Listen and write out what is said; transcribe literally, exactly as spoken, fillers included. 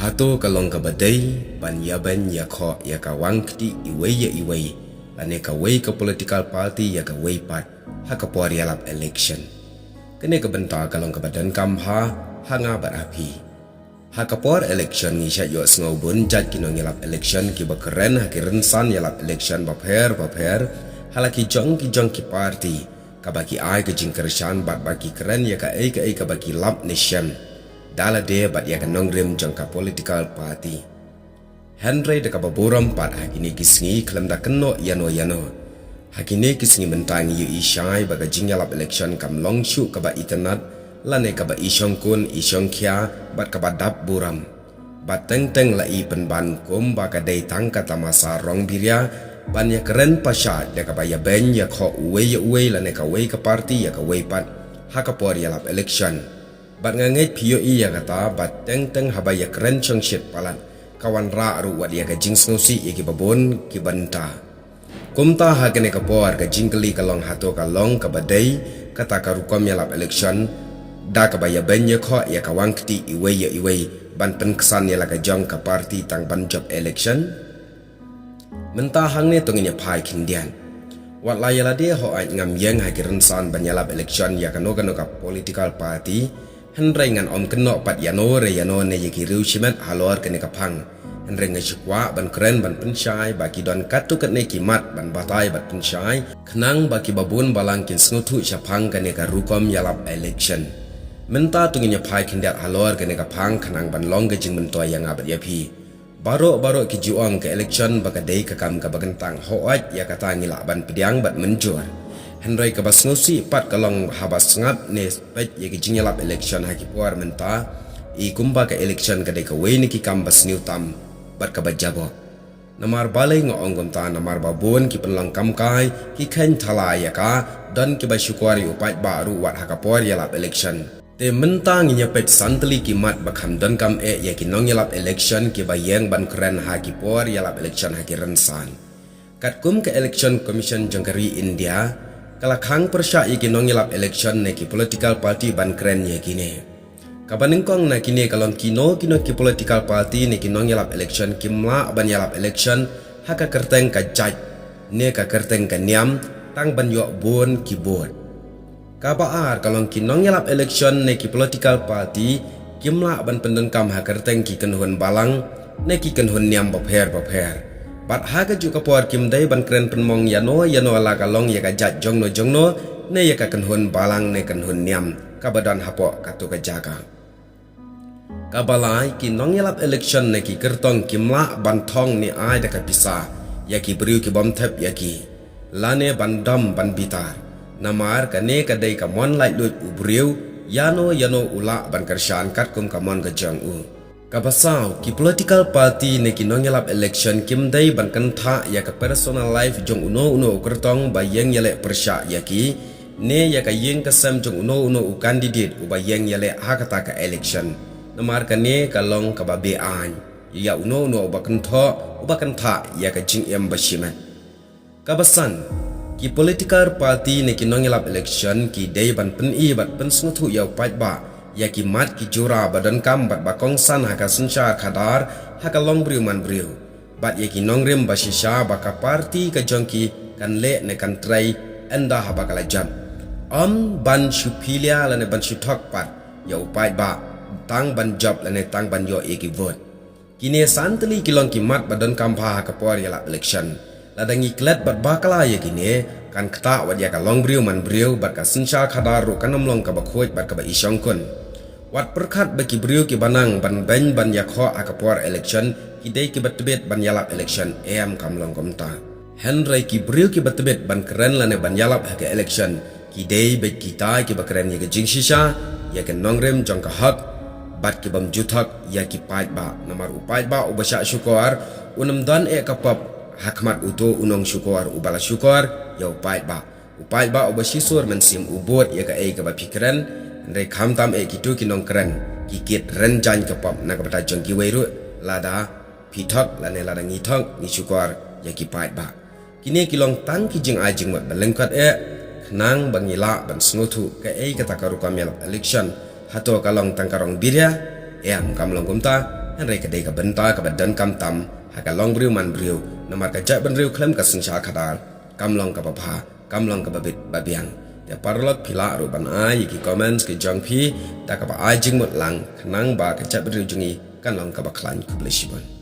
Hato ka long kaba dei ban ïabeiñ ïakhoh ïa ka wang kti iwei ïa iwei lane kawei ka political party ïa kawei pat ha ka por ïalap election? Kane ka bynta ka long kaba donkam ha, ha nga bad ha phi. Ha ka por election ngi shah ïohsngew bun jait ki nongïalap election kiba kren ha ki rynsan ïalap election bapher bapher ha la ki jong ki jong ki party, kaba ki ai ka jingkyrshan bad ba ki kren ïa kaei kaei kaba ki lap ne shem da lade bad ïa ka nongrim jong ka political party. Hynrei da kaba burom pat ha kine ki sngi khlem da kynnoh ïano ïano, ha kine ki sngi mynta ngi ïohi shai ba ka jingïalap election kam long shuh kaba itynnad lane kaba ishongkun ishongkhia bad kaba dap burom. Ba teng teng la i pynban kumba ka dei tang ka tamasa rong biria ban ïakren pyrshah da kaba ïabeiñ ïakhoh uwei ïa uwei lane kawei ka party ïa kawei pat ha ka por ïalap election. Bad nga ngeit phi ïohi ïa kata ba teng teng haba ïakren shongshit palat ka wanrah ruh wat ïa ka jingsngewsih ïa kiba bun ki bynta. Kumta ha kane ka por ka jingkylli ka long hato ka long kaba dei kata ka rukom ïalap election da kaba ïabeiñ ïakhoh ïa ka wang kti iwei ïa iwei ban pynksan ïa la ka jong ka party tang ban jop election? Mynta hangne to ngin ïa phai khyndiat. Wat la ïa lade hooid ngam ïeng ha ki rynsan ban ïalap election ïa kano kano ka political party, hynrei ngan ym kynnoh pat ïano re ïano ne ïa ki riew shimet halor kane ka phang. Hynrei nga shu kwah ban kren ban pynshai ba ki don katto katne ki mat ban batai bad pynshai khnang ba kiba bun balang kin sngewthuh shaphang kane ka rukom ïalap election. Mynta to ngin ïa phai khyndiat halor kane ka phang khnang ban long ka jingmyntoi ïa nga bad ïa phi. Baroh baroh ki ju ong ka election ba ka dei ka kam kaba kyntang, hooid ïa kata ngi lah ban pdiang bad mynjur. Hynrei kaba sngewsih pat ka long haba sngap ne peit ïa ki jingïalap election ha ki por mynta, i kumba ka election ka dei kawei na ki kam ba sniew tam bad kaba jaboh. Namar balei nga ong kumta? Namar ba bun ki pynlong kam kai, ki kheiñ thala ïa ka, don kiba shukor ïa u paidbah ruh wat ha ka por ïalap election. Te mynta ngin ïa peit san tylli ki mat ba kham donkam eh ïa ki nongïalap election kiba ïeng ban kren ha ki por ïalap election ha ki rynsan. Katkum ka Election Commission jong ka ri India, ka la khang pyrshah ïa ki nongïalap election ne ki political party ban kren ïa kine. Kaba nyngkong na kine ka long kino kino ki political party ne ki nongïalap election kim lah ban ïalap election ha ka kyrteng ka jait ne ka kyrteng ka niam tang ban ïoh bun ki vote. Kaba ar ka long ki nongïalap election ne ki political party kim lah ban pyndonkam ha kyrteng ki kynhun balang ne ki kynhun niam bapher bapher. Bad ha kajuh ka por kim dei ban kren pynmong ïano ïano la ka long ïa ka jait jongno jongno ne ïa ka kynhun balang ne kynhun niam kaba don hapoh katto ka jaka. Kaba lai, ki nongïalap election ne ki kyrtong kim lah ban thong ne ai da ka pisa ïa ki briew kibym thep ïa ki lane ban dom ban bitar. Namar kane ka dei ka mon laitluid u briew, ïano ïano u lah ban kyrshan katkum ka mon ka jong u. Kaba saw, ki political party ne ki nongïalap election kim dei ban kynthah ïa ka personal life jong uno uno u kyrtong ba ïeng ïaleh pyrshah ïa ki ne ïa ka ïing ka sem jong uno uno u candidate uba ïeng ïaleh ha kata ka election. Namar kane ka long kaba beaiñ ïa uno uno uba kynthoh, uba kynthah ïa ka jingim ba shimet. Kaba san, ki political party ne ki nongïalap election ki dei ban pyni bad pynsngewthuh ïa u paidbah ïa ki mat ki jura ba donkam bad ba kongsan ha ka synshar khadar, ha ka longbriew manbriew, bad ïa ki nongrim ba shisha ba ka party ka jong ki kan leh ne kan trei ynda haba ka la jop. Ym ban shu philia lane ban shu thok pat ïa u paidbah tang ban jop lane tang ban ïoh ïa ki vote. Kine san tylli ki long ki mat ba donkam bha ha ka por ïalap election. Lada ngi klet bad bakla ïa kine, kan ktah wat ïa ka longbriew manbriew bad ka synshar khadar ruh kan ym long kaba khuid bad kaba ishongkun. Wat pyrkhat ba ki briew kiba nang ban beiñ ban ïakhoh ha ka por election ki dei kiba tbit ban ïalap election, em, kam long kumta. Hynrei ki briew kiba tbit ban kren lane ban ïalap ha ka election ki dei beit kita kiba kren ïa ka jingshisha, ïa ka nongrim jong ka hok, bad kibym ju thok ïa ki paidbah. Namar u paidbah uba shah shukor un ym don eh ka pop ha khmat uto u nongshukor uba la shukor ïa u paidbah. U paidbah uba shisur mynsiem u bud ïa kaei kaba phi kren, hynrei khamtam eh kito ki nongkren ki kit rynjaiñ ka pop na ka bynta jong kiwei ruh, lada phi thok lane lada ngi thok ngi shukor ïa ki paidbah. Kine ki long tang ki jingai jingmut ba lyngkot eh, khnang ba ngi lah ban sngewthuh kaei kata ka rukom ïalap election, hato ka long tang ka rong biria, em, kam long kumta, Hynrei ka dei ka bynta kaba donkam tam ha ka longbriew manbriew, namar ka jaitbynriew khlem ka synshar khadar kam long kaba bha, kam long kaba bit ba biang. Te paralok, phi lah ruh ban ai ïa ki comments ki jong phi da kaba ai jingmut lang, khnang ba ka jaitbynriew jong ngi kan long kaba khlaiñ. Khublei shibun.